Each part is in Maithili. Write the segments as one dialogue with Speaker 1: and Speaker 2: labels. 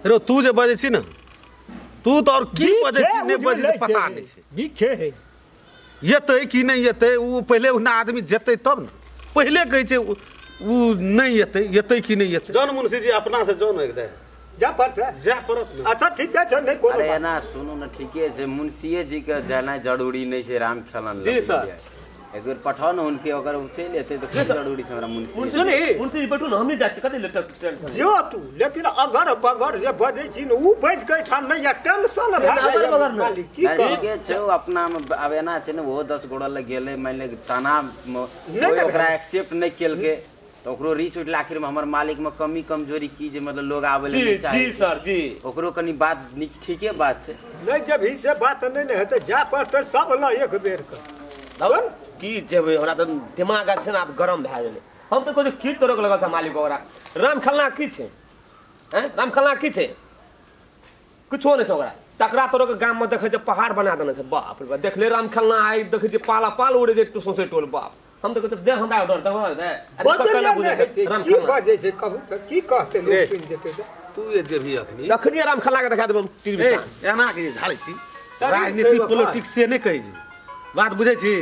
Speaker 1: रो तू जे बजै छी ने तू तऽ और की बजै छी नहि बजै छी पता नहि छै
Speaker 2: बिखे है
Speaker 1: एतै कि नहि एतै ओ पहिले ओना आदमी जेतै तब ने पहिले कहै छै ओ नहि एतै एतै कि नहि एतै जौन मुंशी जी अपना से जौन एक दे
Speaker 2: जा पड़तै
Speaker 1: जा पड़त ने।
Speaker 2: अच्छा ठीक छै नहीं कोनो
Speaker 3: अरे एना सुनू ने ठीके छै मुंशीये जी के जाना जरूरी नहीं छै राम खेलन
Speaker 4: जी सर
Speaker 3: एक बेर पठाओ ने उनके अगर उ चलि एतै तऽ की जरूरी छै हमरा मुंशी
Speaker 4: सुनी मुंशी जी बैठू ने हम नहीं जाइ छी कथी ले टेंशन
Speaker 2: जो तू लेकिन अगर बगर जे बजै छी ने उ बज के एठाम नहीं या टेंशन भए जाइ
Speaker 3: की ठीके छै अपना में आब एना छै ने ओहो 10 गोड़ा लग गेलै मान ले तना ओकरा एक्सेप्ट नहीं केलकै तो ओकरो रीस उठल आखिर में हमर मालिक में कमी कमजोरी की जे मतलब लोग आबै ले नहीं चाहे
Speaker 4: जी सर जी
Speaker 3: ओकरो कनी बात नीक ठीके बात छै
Speaker 2: नहीं जब ही से बात नहीं ने हेतै जा पड़तै सब ल एक बेर के
Speaker 4: धवन की जेबै हमरा तऽ दिमाग छै ने आब गरम भए गेलै हम तऽ कहै की तोरक लगल छै मालिक ओकरा राम खेलना की छै हैं राम खेलना की छै कुछो नहि छै ओकरा तकरा तोरक गाम में देखै छै पहाड़ बना देने छै बाप रे बाप देखले राम खेलना आइ देखै छै पाला पाल उड़े छै सौंसे टोल बाप हम तऽ कहै दे हमरा ऑर्डर दे दे अरे बुझै छै राम
Speaker 2: की बजै छै कहू तऽ की कहतै लोक सुनि जेतै
Speaker 1: तू ये जे भी अखनी
Speaker 4: तखनी राम खेलना के देखा देब हम टीवी
Speaker 1: एना के झाड़ै छी राजनीति पॉलिटिक्स से नहि कहै छी बात बुझै छी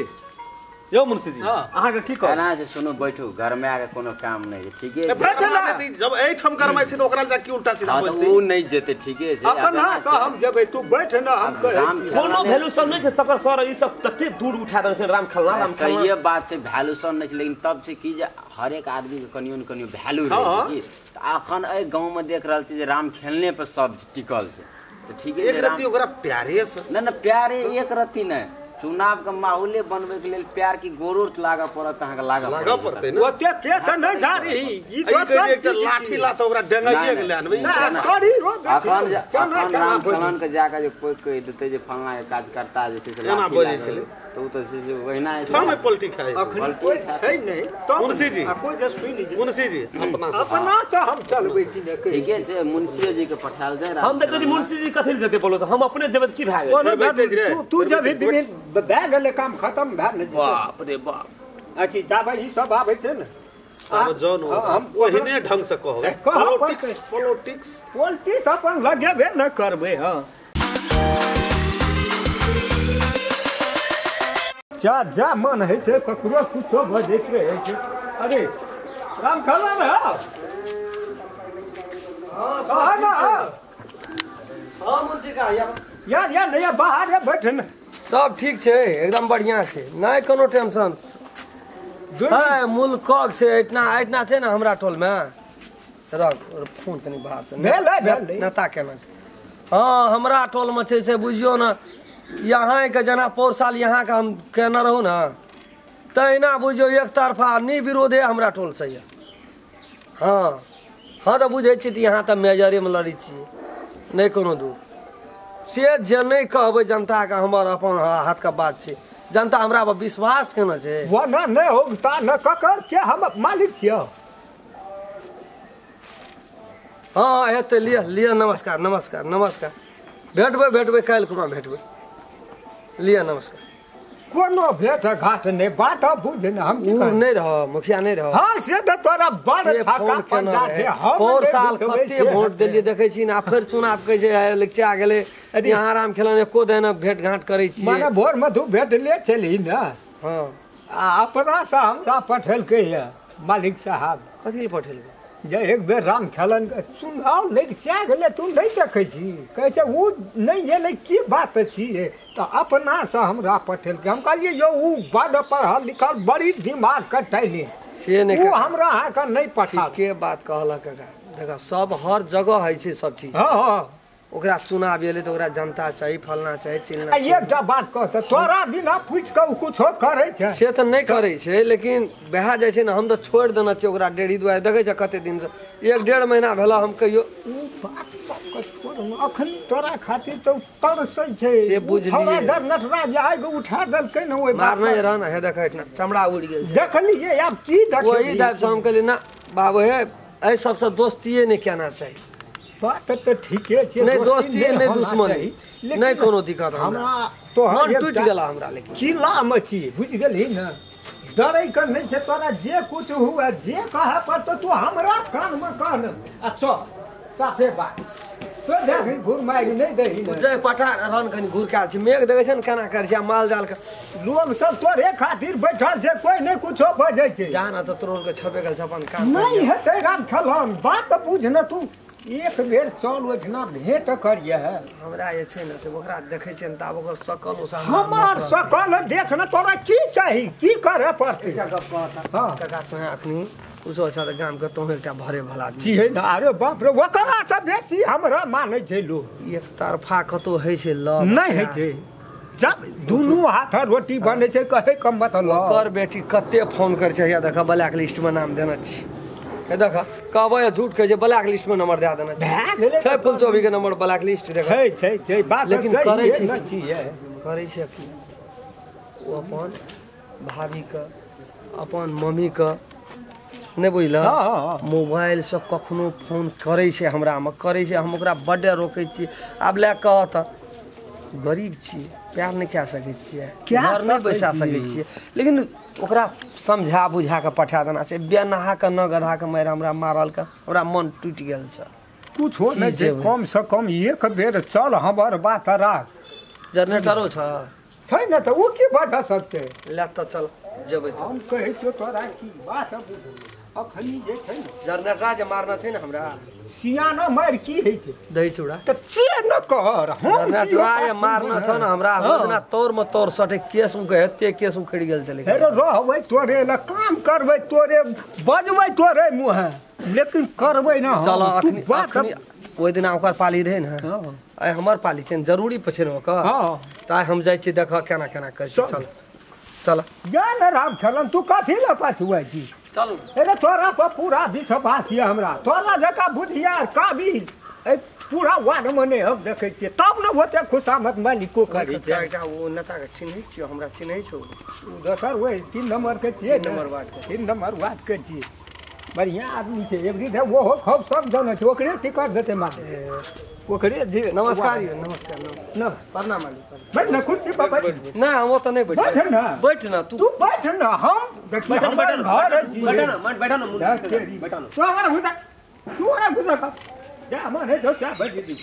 Speaker 1: यौ मुंशी जी अहाँ के की कहब
Speaker 3: एना जे सुनू बैठू घर में आके कोनो काम नहीं है ठीके छै
Speaker 1: जब एठाम करमै छै त ओकरा जा की उल्टा सीधा बजतै
Speaker 3: ओ नहीं जेतै ठीके छै
Speaker 2: अपना से हम जेबै तू बैठ न हम कहै छी
Speaker 4: कोनो वैल्यूशन नहीं छै सकर सर ई सब तते दूर उठा देने छै राम खेलना राम खेलना
Speaker 3: सही बात छै वैल्यूशन नहीं छै लेकिन तब छै की जे हर एक आदमी के कनियो न कनियो वैल्यू रहै छै त अखन एहि गांव में देख रहल छी जे राम खेलने पर सब टिकल छै त ठीके
Speaker 1: एक रत्ती ओकरा प्यारे से
Speaker 3: न न प्यारे एक रत्ती नहीं चुनाव के माहौले बनबे के लेल प्यार की गोरो लागऽ पड़त अहाँ के लागऽ
Speaker 1: पड़तै ने
Speaker 2: ओते केस नहीं झाड़ी ई दोसर
Speaker 1: एकटा लाठी ला त ओकरा डेंगाइए के ले आनबै
Speaker 2: ना सॉरी रो
Speaker 3: अखन अखन राम खेलन के जाके जे कोई कहि देतै जे फलना के काज करता जे छै से
Speaker 1: एना बजै छलै
Speaker 3: त उ त छै ओहिना
Speaker 1: हम पलटी खाइ
Speaker 2: अखन कोई छै नहीं
Speaker 1: मुंशी जी
Speaker 2: आ कोई जे सुनि
Speaker 1: मुंशी जी अपना
Speaker 2: अपना से हम चलबै की ने
Speaker 3: ठीके छै मुंशी जी के पठायल जाय
Speaker 4: हम त कहै मुंशी जी कथि ले जेतै बोलो हम अपने जेबै की भए गेलै
Speaker 2: तू जब भी भए गेलै काम खत्म भए ने
Speaker 4: बाप रे बाप
Speaker 2: अच्छा जाबै ई सब आबै छै ने
Speaker 1: आब जौन हम ओहिने ढंग से कहबै पॉलिटिक्स पॉलिटिक्स
Speaker 2: पॉलिटिक्स अपन लगेबे न करबै। हां जा जा मन है छै ककरो कुछो बजैत रहै छै। अरे राम खेलना ने हां हां ना
Speaker 5: हां मुंशी का
Speaker 2: यार यार नहीं बाहर बैठ ने
Speaker 5: सब ठीक छै एकदम बढ़िया छै नहीं कोनो टेंशन। हाँ मुल्कक छै एतना एतना छै ने हमरा टोल में रख फोन तनी बाहर से नेता केना छै। हाँ हमरा टोल में छै से बुझियो ने यहाँ के जेना पौर साल यहाँ के हम केने रहू ने तहिना बुझियो एक तरफा नि विरोधे हमरा टोल से यऽ। हाँ हाँ तऽ बुझै छी तऽ यहाँ तऽ मेजरेमे लड़ै छियै नहि कोनो दूर से जे नहीं कहबै जनता के हमर अपन हाथ के बात छै जनता हमरा पर विश्वास केना छै
Speaker 2: वना नहीं होता न ककर के हम मालिक छियै।
Speaker 5: हाँ हेतै लिअ लिअ नमस्कार नमस्कार नमस्कार भेटबै भेटबै काल्हि खुमा भेटबै लिअ नमस्कार।
Speaker 2: कोनो भेट घाट नहीं बात बुझ न हम
Speaker 5: उ नहीं रह मुखिया नहीं रह।
Speaker 2: हां से त तोरा बड़ छक्का पंजा छै हम
Speaker 5: पौर साल कते वोट देलियै देखै छी ने आ फेर चुनाव कहै छै लगिचा गेलै यहाँ राम खेलन एको दिन भेट घाट करै छी
Speaker 2: माने भोर में तू भेट ले चली न।
Speaker 5: हां
Speaker 2: आ अपना से हमरा पठेलकै ये मालिक साहब।
Speaker 5: कथी ले पठेलकै?
Speaker 2: जे एक बेर राम खेलन चुनाव लगिचा गेलै तू नहीं देखै छी कहै छै उ नहीं एलै की बात छियै तऽ अपना से हमरा पठेलकै। हम कहलियै यौ उ बड़ पढ़ल लिखल बड़ी दिमाग के टैलेंट
Speaker 5: से नहीं
Speaker 2: उ हमरा अहाँके नहीं पठा
Speaker 5: के बात कहलक काका। देखा सब हर जगह होइ छै सब चीज।
Speaker 2: हाँ हाँ
Speaker 5: ओकरा चुनाव एलै तऽ ओकरा जनता चाही फलना चाही चिलना
Speaker 2: चाही। एकटा बात कह तऽ तोरा बिना पूछि कऽ उ कुछो करै छै?
Speaker 5: से तऽ नहि करै छै लेकिन भए जाइ छै ने हम तऽ छोड़ि देने छियै ओकरा डेढ़ी दुआरे देखै छै कते दिनसँ 1-1.5 महीना भेल हम कहियो
Speaker 2: उ बात सबके छोड़ अखन तोरा खातिर तऽ तरसै छै
Speaker 5: से बुझलियै।
Speaker 2: नटराज आगि उठा देलकै ने ओहि
Speaker 5: मारने रह ने हे देखै ने चमड़ा उड़ि गेल छै
Speaker 2: देखलियै आब की देखलियै
Speaker 5: ओहि दाबसँ हम कहलियै ना बाबू हे एहि सबसँ दोस्तिये नहि केना चाही।
Speaker 2: बात तऽ ठीके छै
Speaker 5: नहीं दोस्ती नहीं दुश्मनी नहीं कोनो दिक्कत हमरा
Speaker 2: तोहर
Speaker 5: टूटि गेला हमरा लेकिन
Speaker 2: किला मे छी बुझि गेलही ने डरै के नहीं छै तोरा जे कुछ हुए जे कहे पड़तो तू हमरा कान मे कह ने आ चल साफे बात। तो देखी घूर माइग नहीं दही
Speaker 5: तू जय पठा रन कनी घूर के आयल छी मेघ देखै छै ने केना करै छै आ माल जाल के
Speaker 2: लोग सब तोरे खातिर बैठल छै कोई नहीं कुछो बजै छै
Speaker 5: जा ना तो तोर के छपे गेल छै अपन काम
Speaker 2: नहीं हेतै राम खेलन बात बुझ न तू एक बेर चल ओहिठिना भेंट करिए है
Speaker 5: हमरा जे छै ने से ओकरा देखै छै ने तऽ आब ओकर सकल ओ
Speaker 2: हमर सकल देख न तोरा की चाही की करे पड़तै
Speaker 5: एकटा गप कहता
Speaker 2: हाँ।
Speaker 5: काका तोहे अखनी कुछो अच्छा तऽ गाम के तोहे एकटा भरे भला आदमी
Speaker 2: छियै ने अरे बाप रे ओकरा से बेसी हमरा मानै छै लोग
Speaker 5: एक तरफा कतौ होइ छै लव
Speaker 2: नहीं होइ छै जब दुनू हाथ रोटी बनै छै कहै के मतलब
Speaker 5: ओकर बेटी कते फोन करै छै हैया देख ब्लैक लिस्ट में नाम देने छी हे देख कहबै झूठ कहै छै ब्लैक लिस्ट में नंबर दए देने छी।
Speaker 2: भए गेलै
Speaker 5: छै फुलचोभी के नंबर ब्लैक लिस्ट देख
Speaker 2: छै छै छै बात
Speaker 5: लेकिन
Speaker 2: सही
Speaker 5: करै छै
Speaker 2: ने छियै
Speaker 5: करै छै की ओ अपन भाभीके अपन मम्मीके नहि बुझल
Speaker 2: हाँ।
Speaker 5: मोबाइल से कखनो फोन करै छै हमरामे करै छै हम ओकरा बड्ड रोकै छियै आब लए कह तऽ गरीब छियै प्यार नहि कए सकै छियै
Speaker 2: कए
Speaker 5: घर नहि
Speaker 2: सकै
Speaker 5: बैसा सकै छियै लेकिन ओकरा समझा बुझा कऽ पठा देना छै बेनहा के न गधा के मारि हमरा मारल के हमरा मन टूटि गेल छै
Speaker 2: कुछो नहीं छै
Speaker 5: जेबै?
Speaker 2: कम से कम एक बेर चल हमर बात राख
Speaker 5: जनरेटरो छै
Speaker 2: छै ने तऽ ओ की बजा सकतै
Speaker 5: ले तऽ चल जेबै तऽ
Speaker 2: हम कहै छियौ तोरा की बात बुझ अखनी जे छै ने
Speaker 5: जनरेटरा जे मारना छै ने हमरा
Speaker 2: सियाना मारि की होइ छै
Speaker 5: दही चूड़ा
Speaker 2: तऽ से न कर हम
Speaker 5: जनरेटरा जे मारना छै ने हमरा ओतना तोर में तोर सटे केस उके एते केस उखड़ि गेल छलै
Speaker 2: हे रहबै तोरे लए काम करबै तोरे बजबै तोरे मुँहे लेकिन करबै ना हम।
Speaker 5: चल
Speaker 2: तू
Speaker 5: अखनी
Speaker 2: बात
Speaker 5: अखनी ओहि दिना ओकर पाली रहै ने
Speaker 2: हाँ।
Speaker 5: आइ हमर पाली छै ने जरूरी पर छै ने ओकर
Speaker 2: हाँ।
Speaker 5: तऽ आइ हम जाइ छियै देखऽ केना केना करै छै
Speaker 2: चल।
Speaker 5: चल चल
Speaker 2: जा ने राम खेलन तू कथी लए पछुआइ छी
Speaker 5: चल
Speaker 2: अरे तोरा पर पूरा विश्वास यऽ हमरा तोरा जकाँ बुधियार काबिल ए पूरा वार्ड मे नहि हम देखै छियै तब ने ओते खुशामद मालिको करै छै
Speaker 5: एकटा ओ नेताके चिन्है छियौ हमरा चिन्है छौ
Speaker 2: ओ दोसर ओहि 3 नंबर के छियै
Speaker 5: तीन नंबर वार्ड के।
Speaker 2: 3 नंबर वार्ड के छियै बढ़िआँ आदमी छै एबरी दे ओहो खूब सब जनै छै ओकरे टिकट देतै मालिक ओकरे जे
Speaker 5: नमस्कार यौ नमस्कार नमस्कार
Speaker 2: न
Speaker 5: प्रणाम मालिक प्रणाम।
Speaker 2: बैठ न कुर्सी पर बैठ
Speaker 5: नहि हम ओतऽ नहि
Speaker 2: बैठ
Speaker 5: बैठ
Speaker 2: न
Speaker 5: बैठ न तू
Speaker 2: तू बैठ न हम देखी हमर घर छी
Speaker 4: बैठो ना बैठो ना बैठो ना
Speaker 2: तू हमरा घुसा तू हमरा घुसा कर जा हमर हे जो सा बैठ दी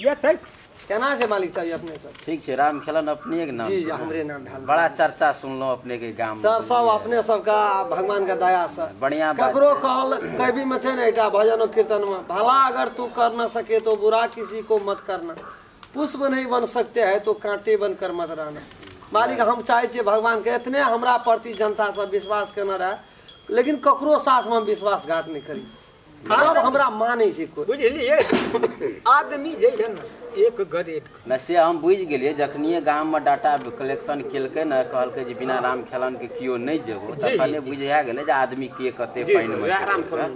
Speaker 2: ये तक
Speaker 5: केना छै मालिक साहब अपने सब
Speaker 3: ठीक छै राम खेलन अपने के नाम
Speaker 5: जी जी हमरे नाम भेल
Speaker 3: बड़ा चर्चा सुनलहुँ अपने के गाम में।
Speaker 5: सर सब अपने सबका भगवान के दया से
Speaker 3: बढ़िया बात
Speaker 5: ककरो
Speaker 3: छै।
Speaker 5: कहल कवि में छै ने एकटा भजन कीर्तन में भला अगर तू कर न सके तो बुरा किसी को मत करना पुष्प नहीं बन सकते है तो कांटे बनकर मत रहना। मालिक हम चाहे छियै भगवान के इतने हमरा प्रति जनता सब विश्वास केने रहे लेकिन ककरो साथ में हम विश्वासघात नहीं करी तब हमरा मानै छै कोइ
Speaker 2: बुझलिए आदमी जे है ने एक ग्रेड
Speaker 3: न से हम बुझि गेलियै जखनिए गाम में डाटा कलेक्शन केलकै ने कहलकै जे बिना राम खेलन के केओ नहि जेबो तखने बुझा गेलै जे आदमी के कते पानि में
Speaker 4: राम खेलन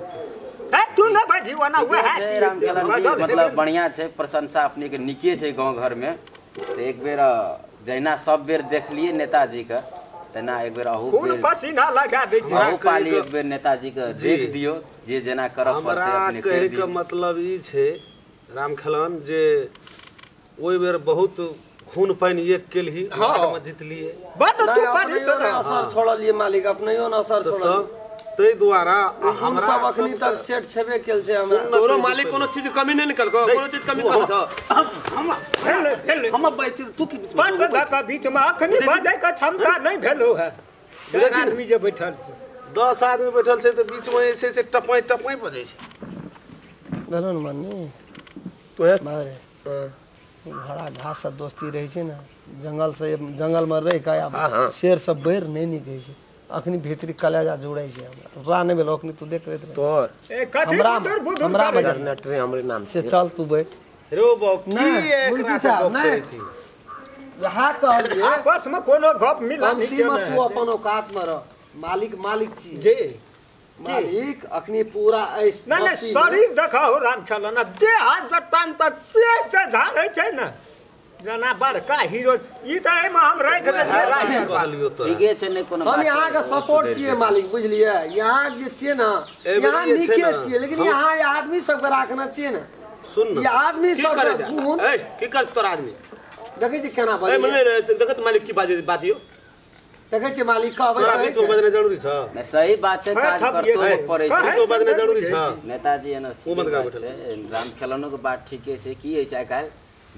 Speaker 2: ए तू न बाजी ओना वएह
Speaker 3: छै राम खेलन जी मतलब बढ़िया छै प्रशंसा अपने के नीके छै गाँव घर में तऽ एक बेर जहिना सब बेर देखलियै नेताजी के तेना एक बेर अहू
Speaker 2: खून पसीना लगा दै छै
Speaker 3: अहू पाली एक बेर नेताजी के देख दियौ जे जेना करऽ पड़तै
Speaker 1: हमरा
Speaker 3: अपने
Speaker 1: कहै
Speaker 3: करि
Speaker 1: के
Speaker 3: दियौ।
Speaker 1: मतलब ई छै राम खेलन जे ओहि बेर बहुत खून पानि एक केलही वार्डमे जितलियै
Speaker 2: बड तू
Speaker 5: नहि,
Speaker 2: परिश्रम
Speaker 5: अपनैयो ने असर छोड़लियै मालिक अपनैयो ने असर
Speaker 1: तऽ
Speaker 5: छोड़लियै
Speaker 1: ताहि दुआरे
Speaker 5: हम सब अखनी तक सेट छेबे केल छै हमरा
Speaker 4: तोरो मालिक कोनो चीज कमी नहीं निकलको कोनो चीज कमी कम छ
Speaker 2: भेलै भेलै
Speaker 1: हम बैठ तू की बीचमे?
Speaker 2: पट धऽ बीच में अखनी बजै के क्षमता नहीं भेलो है
Speaker 1: बुझै छी ने?
Speaker 2: आदमी जे बैठल छै
Speaker 1: 10 आदमी बैठल छै तऽ बीचमे जे छै से टपाइ टपाइ बजै छै
Speaker 5: भेलो ने मन्नी
Speaker 4: तोहे
Speaker 5: मारे घोड़ा घास सब दोस्ती रहै छै ने जंगल से जंगल में रहि कऽ आब शेर सब बैर नहि निकलै छै अखनी भीतरी कलेजा जुड़ै छै हमरा तोरा नहि भेलो अखनी तू देख रहे रहे
Speaker 4: तोर
Speaker 2: ए कथी
Speaker 5: हमरा
Speaker 2: बुदुर बुदुर
Speaker 5: हमरा
Speaker 2: करै
Speaker 5: बजा
Speaker 4: जनरेटर हमरे नाम
Speaker 5: से चल तू बैठ
Speaker 1: रो बौ की
Speaker 5: नहि,
Speaker 1: एकरा
Speaker 5: मुंशी
Speaker 1: से
Speaker 5: साहब,
Speaker 1: गप
Speaker 5: नहि।
Speaker 1: करै छी
Speaker 5: वएह कहलियै
Speaker 2: आपस में कोनो गप मिला नहीं
Speaker 5: कमती में तू अपन औकात में रह मालिक मालिक छी
Speaker 2: जी
Speaker 5: मालिक अखनी पूरा ऐस
Speaker 2: नहीं नहीं
Speaker 5: बस्ती में-
Speaker 2: शरीर देखा हो राम खेलना देह हाथ जटान पर तेज से झाड़े छै ने जना बड़का हीरो ई तऽ एहिमे हम राखि देलियै राखि
Speaker 1: कहलियौ तोरा
Speaker 3: ठीके छै नहि कोनो
Speaker 5: हम
Speaker 3: बात
Speaker 5: यहाँ के
Speaker 3: छै,
Speaker 5: सपोर्ट
Speaker 3: सुधरि
Speaker 5: छियै
Speaker 3: जेतै।
Speaker 5: मालिक बुझलियै यहाँ जे छियै ने
Speaker 1: एहि बेर
Speaker 5: यहाँ
Speaker 1: जे छै
Speaker 5: नीके
Speaker 1: ने,
Speaker 5: छियै लेकिन
Speaker 1: हम-
Speaker 5: यहाँ आदमी सबके राखना छियै ने
Speaker 1: सुन
Speaker 5: ई
Speaker 1: ने
Speaker 5: आदमी
Speaker 4: की
Speaker 5: सबके
Speaker 4: करे छै
Speaker 5: गुण
Speaker 4: ए की करे छै तोरा आदमी
Speaker 5: देखै छी केना
Speaker 4: ए
Speaker 5: बजै
Speaker 4: मने देखत मालिक की बाजे बात यो
Speaker 5: देखै छियै मालिक कहबै
Speaker 1: तोरा बीच में बजने जरूरी छ
Speaker 3: नै सही बात छै काज करतो पड़ै छै
Speaker 1: बीच में बजने जरूरी छ
Speaker 3: नेताजी एना
Speaker 1: ओ मत गा बैठल
Speaker 3: राम खेलनो के बात ठीके छै की होइ छै आइ काल्हि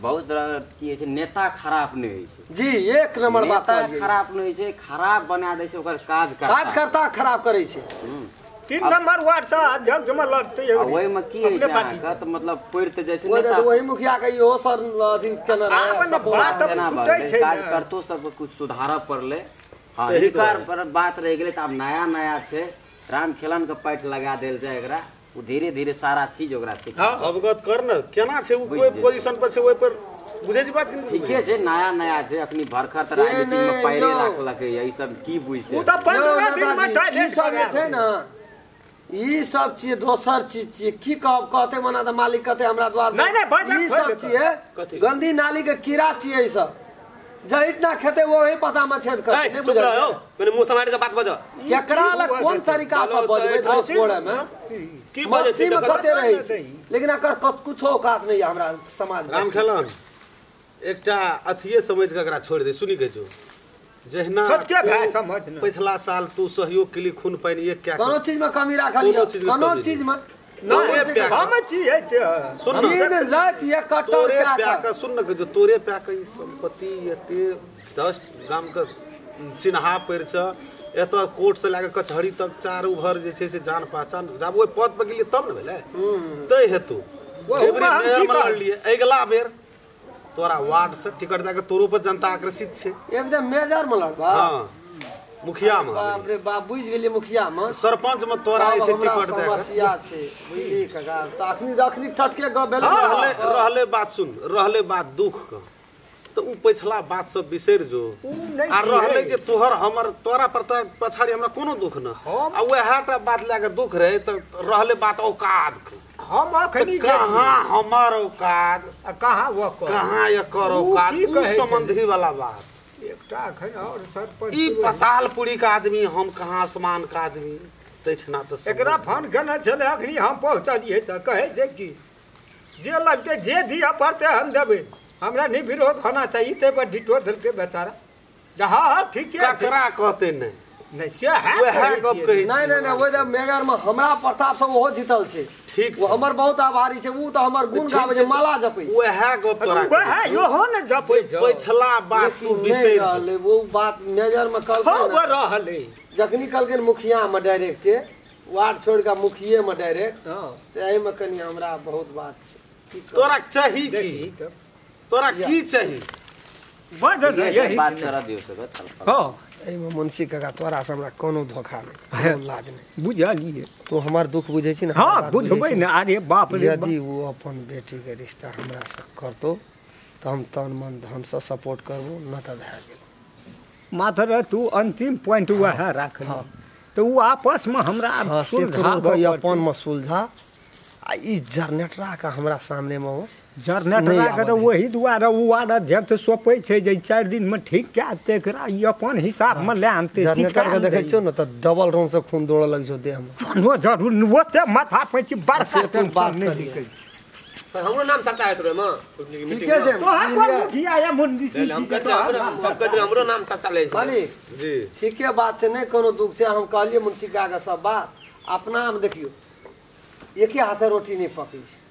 Speaker 3: बहुत तरह की होइ छै नेता खराब नहि होइ छै
Speaker 5: जी एक नंबर बात
Speaker 3: नेता खराब नहि होइ छै खराब बना दै छै ओकर काज
Speaker 5: करता खराब करै छै
Speaker 2: 3 नंबर वार्ड से अध्यक्ष में लड़ते है
Speaker 3: ओहि में की होइ छै अहाँके तऽ मतलब पड़ि तऽ जाइ छै नेता
Speaker 5: वही मुखिया के इहो सर अथी केने रहै
Speaker 2: बात फुटै छै
Speaker 3: काज करतो सबके कुछ सुधारऽ पड़लै हां हिनकर पर बात रहि गेलै तऽ आब नया नया छै राम खेलन के पाठ लगा देल जाय एकरा ओ धीरे धीरे सारा चीज ओकरा सिखा
Speaker 1: अवगत कर न केना छै ओ कोई पोजीशन पर छै ओइ पर बुझै छी बात
Speaker 3: ठीके छै नया नया छै अखनी भरखर त राजनीति में पैरे राखलकै ई सब की बुझतै
Speaker 2: ओ तऽ 15 दिन में टॉयलेट
Speaker 5: सब जे छै न ई सब चीज दोसर चीज छियै की कहब कहते मना त मालिक कहते हमरा द्वार
Speaker 2: नहीं नहीं बाजा
Speaker 5: ई सब चीज गंदी नाली के कीड़ा छियै ई सब जहिट ना खेते वही पता में छेद कर
Speaker 4: नहीं चुप रहो मैंने मुंह समार के बात बजो
Speaker 5: केकरा ल कोन तरीका से बजबै 10 गोड़े में
Speaker 4: की बजै छी
Speaker 5: में कते रहै छै लेकिन एकर कुछो औकात नहीं है हमरा समाज में
Speaker 1: राम खेलन एकटा अथिए समझ के एकरा छोड़ दे सुनी के जो जहिना
Speaker 2: सबके भाई समझ न
Speaker 1: पिछला साल तू सहयोग के लिए खून पानी एक क्या
Speaker 5: कोनो चीज में कमी राखल कोनो चीज में
Speaker 1: तोरे
Speaker 2: हम चीज है
Speaker 1: सुन
Speaker 5: दिन रात ये कटर
Speaker 1: तोरे प्या के सुन न जो तोरे प्या के संपत्ति एते 10 गाम के चिन्हा पर छ एत कोर्ट से लाके कचहरी तक चारू भर जे छै से जान पहचान जब ओइ पद पर गेलियै तब न भेलै तै हेतु एबरी मेयर में लड़लियै अगिला बेर तोरा वार्ड से टिकट दे के तोरो पर जनता आकर्षित छै
Speaker 5: एकदम मेजर में लड़बा हां
Speaker 1: मुखिया में
Speaker 5: बाप रे बाप बुझ गेलियै मुखिया में
Speaker 1: सरपंच में तोरा ऐसे टिकट दे
Speaker 5: समस्या छै बुझली काका त अखनी अखनी टटके गप भेलै
Speaker 1: रहले रहले बात सुन रहले बात दुख के त उ पिछला बात सब बिसरि जो आ रहले जे तोहर हमर तोरा पर त पछाड़ी हमरा कोनो दुख न आ वएह टा बात लए के दुख रहे त रहले बात औकात के
Speaker 2: हम अखनी
Speaker 1: कहाँ हमर औकात
Speaker 2: आ कहाँ वो
Speaker 1: कहाँ एकर औकात उ संबंधी वाला बात
Speaker 2: एकटा अखन और सरपंच
Speaker 1: ई पतालपुरी का आदमी हम कहाँ आसमान का आदमी तैठना त
Speaker 2: एकरा फोन केने छलै अखनी हम पहुँचलियै तऽ कहै छै कि जे लगतै जे दिअ पड़तै हम देबै हमरा नहीं विरोध होना चाहिए ताहि पर डिटो देलकै बेचारा जे हँ हँ ठीके छै
Speaker 1: ककरा कहतै नहि
Speaker 2: नहीं से है
Speaker 1: वएह गप कहै
Speaker 5: नहीं नहीं नहीं ओहि मेयर में हमरा प्रताप से ओहो जीतल छै
Speaker 1: ठीक
Speaker 5: वो हमर बहुत आभारी छै उ तऽ हमर गुण गाबै छै माला जपै छै
Speaker 1: वएह गप तोरा
Speaker 2: वएह इहो ने जपै छै
Speaker 1: पिछला बात तू बिसरि
Speaker 5: रहलै वो बात मेजर में कहलकै
Speaker 2: हँ वो रहलै
Speaker 5: जखनी कहलकै मुखिया में डायरेक्ट वार्ड छोड़ के मुखिये में डायरेक्ट तऽ एहिमे कनि हमरा बहुत बात छै
Speaker 1: तोरा चाही की तोरा की चाही
Speaker 2: बजल यही
Speaker 3: बात करा दियौ सकत
Speaker 2: हँ
Speaker 5: एहिमे मुंशी काका तोरा से हमरा कोनो धोखा नहीं कोनो लाज नहीं
Speaker 2: बुझलियै
Speaker 5: तू हमर दुख बुझै छी ने
Speaker 2: हँ बुझबै ने अरे बाप रे
Speaker 5: यदि वो अपन बेटी के रिश्ता हमरा से करतो तऽ हम तन मन धन से सपोर्ट करबो न तऽ भए गेल
Speaker 2: मात्र तू अंतिम पॉइंट वएह राख तऽ ओ आपस में हमरा सुलझा
Speaker 5: अपन में सुलझा आ ई जनरेटरा के हमरा सामने में हो
Speaker 2: जनरेटरा के तऽ वही दुआरे ओ वार्ड अध्यक्ष सोपै छै जे 4 दिन में ठीक कए देतै एकरा ई अपन हिसाब में लए आनतै
Speaker 5: जनरेटर के देखै छियौ ने तऽ डबल राउंड से खून दौड़ऽ लगै छौ देह में
Speaker 2: कोनो जरूर ओते माथा पैची बड़का टेंशन नहि लिखै
Speaker 4: छै हमरो नाम चर्चा होइत रहै में
Speaker 5: ठीके छै
Speaker 2: तोहर कोन मुखिया या मुंशी
Speaker 4: हम कहते हमरो नाम चर्चा लै
Speaker 5: मालिक
Speaker 1: जी
Speaker 5: ठीके बात छै नहि कोनो दुख छै हम कहलियै मुंशी काका सब बात अपना हम देखियौ एके हाथे रोटी नहि पकै छै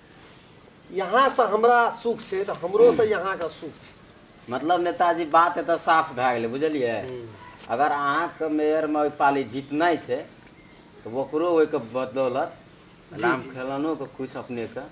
Speaker 5: यहाँ से हमरा सुख छै तऽ हमरो से यहाँ का सुख छै
Speaker 3: मतलब नेताजी बात एतऽ साफ भए गेलै बुझलियै अगर अहाँके मेयर में ओहि पाली जीतनाइ छै तऽ ओकरो ओहिके बदौलत राम खेलनो के कुछ अपने के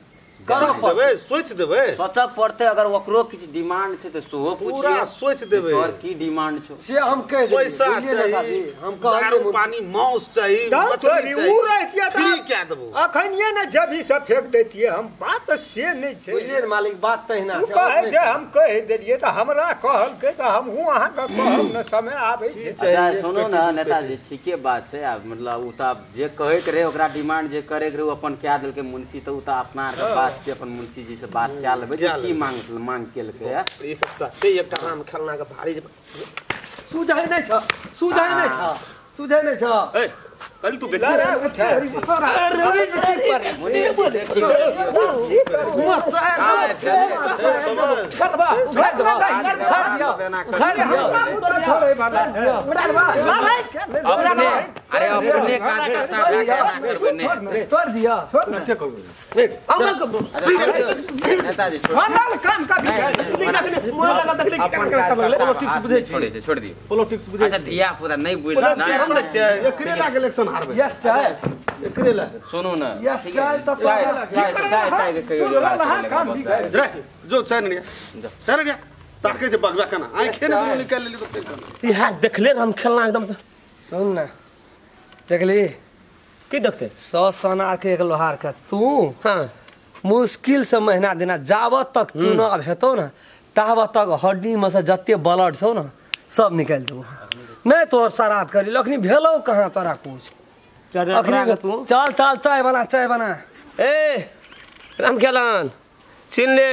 Speaker 1: देबै सोचि देबै
Speaker 3: सोचऽ पड़तै अगर ओकरो किछु डिमांड छै तऽ सेहो
Speaker 1: पूरा सोचि देबै
Speaker 3: तोहर की डिमांड छौ
Speaker 5: से हम कहि देबै
Speaker 1: पैसा चाही
Speaker 5: हम कहलियै
Speaker 1: पानी मांस चाही मछली चाही
Speaker 2: उ रहितियै
Speaker 1: फ्री कए देबौ
Speaker 2: अखनिये ने जबी से फेंक दैतियै हम बात से नहि छै
Speaker 5: बुझलियै ने मालिक बात तहिना
Speaker 2: छै कहै छै हम कहि देलियै तऽ हमरा कहलकै तऽ हमहूँ अहाँके कहब ने समय आबै छै
Speaker 3: अच्छा सुनू ने नेताजी ठीके बात छै आब मतलब ओ तऽ जे कहैके रहै ओकरा डिमांड जे करैके रहै ओ अपन कए देलकै मुंशी तऽ ओ तऽ अपना आरके बात छै अपन मुंशी जी से बात कए लेबै जे की मांग केलकै
Speaker 4: ई सब तऽ एकटा राम खेलना के भारी
Speaker 5: सुझै नहि छ सुझै नहि छ सुझै नहि छ
Speaker 4: ए कल तू बेटा
Speaker 3: अपने अरे अपने कार्यकर्ता करबे
Speaker 5: तोड़ दिया
Speaker 3: नेताजी
Speaker 2: काम का
Speaker 1: पॉलिटिक्स बुझै छी
Speaker 3: छोड़ दियो
Speaker 1: पॉलिटिक्स बुझै
Speaker 3: अच्छा धिया पुता नहीं बुझ
Speaker 1: एकरे ला के इलेक्शन हारबै
Speaker 5: यस चाय
Speaker 1: एकरे ला
Speaker 3: सुनू ना
Speaker 5: यस चाय त
Speaker 3: चाय चाय के कहियो
Speaker 1: रे जो चाय नहीं चाय नहीं ताके जे बगवा केना आंखे ने दुनू निकाल लेली तो
Speaker 4: यार देखले हम खेलना एकदम से
Speaker 5: सुन ना देखली
Speaker 4: की देखते
Speaker 5: 100 सोना के एक लोहार के तू
Speaker 4: हां
Speaker 5: मुश्किल से महीना देना जाबत तक चुनाव हेतौ ना ताबत तक हड्डी में से जते ब्लड छौ ना सब निकाल देबो नहीं तोर सरात करी लखनी भेलौ कहाँ तोरा कुछ अखनी
Speaker 4: तू
Speaker 5: चल चल चाय बना चाय बना
Speaker 4: ए रामखेलन चिन ले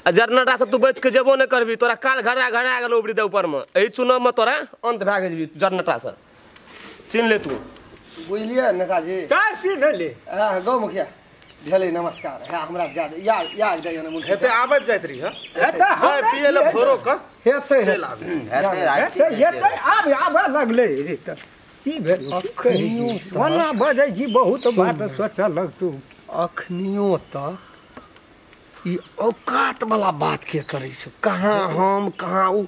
Speaker 4: आ जरनटा से तू बच के जेबो नहीं करबी तोरा काल घड़ा घड़ा गेल उबरी दे ऊपर में एहि चुनाव में तोरा अंत भए गेल जरनटा से चिन ले तू
Speaker 5: बुझलिए नेताजी
Speaker 2: चाय पी ले
Speaker 5: हां गौ मुखिया भेलै नमस्कार है हमरा जा याद याद जाइयो ना मुखिया
Speaker 1: हेते आबत जाइत रही ह
Speaker 2: हेते
Speaker 1: चाय पिए ले भोरो क
Speaker 5: हेते
Speaker 1: चल आबी
Speaker 2: हेते हेते आब आब लगलै रे त की भेल ओना बजै छी बहुत बात सोचऽ लगतू
Speaker 5: अखनियो तक ई औकात वाला बात के करै छौ कहाँ हम कहाँ उ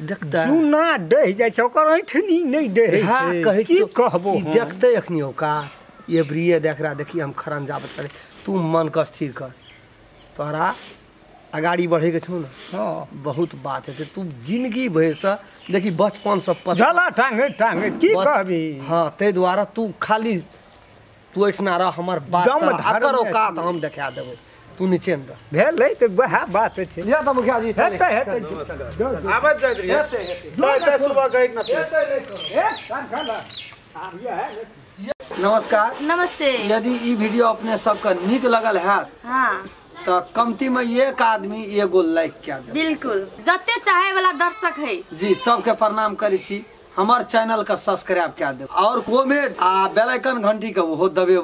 Speaker 5: देखतै
Speaker 2: चूना डहि जाइ छै ओकर ऐठनी नहि डहै छै
Speaker 5: कहै
Speaker 2: की कहबो
Speaker 5: ई देखतै अखनी औकात ये ब्रिय देख रहा देखी हम खरंजा बता तू मन के स्थिर कर तोरा अगाड़ी बढ़े के छौ ना
Speaker 2: हां
Speaker 5: बहुत बात हेतै तू जिंदगी भरि से देखी बचपन से
Speaker 2: झला टांगे टांगे की कहबी
Speaker 5: हां तै दुआरे तू खाली तू एठना रह हमर बात अकर औकात हम देखा देबै तू निचेन रह
Speaker 2: भेलै त वएह बात छै
Speaker 5: लिअ त मुखिया जी
Speaker 2: हेतै हेतै
Speaker 1: आबत जाइत रही चाय ताय सुबह गई ना
Speaker 5: नमस्कार
Speaker 6: नमस्ते।
Speaker 5: यदि ई वीडियो अपने सबके नीक लगल हैत
Speaker 6: हाँ
Speaker 5: तो कमती में एक आदमी एगो लाइक क्या दे
Speaker 6: बिल्कुल जते चाहे वाला दर्शक है
Speaker 5: जी सबके प्रणाम करी छी हमर चैनल का सब्सक्राइब क्या दे और कमेंट आ बेल आइकन घंटी के वो दबे।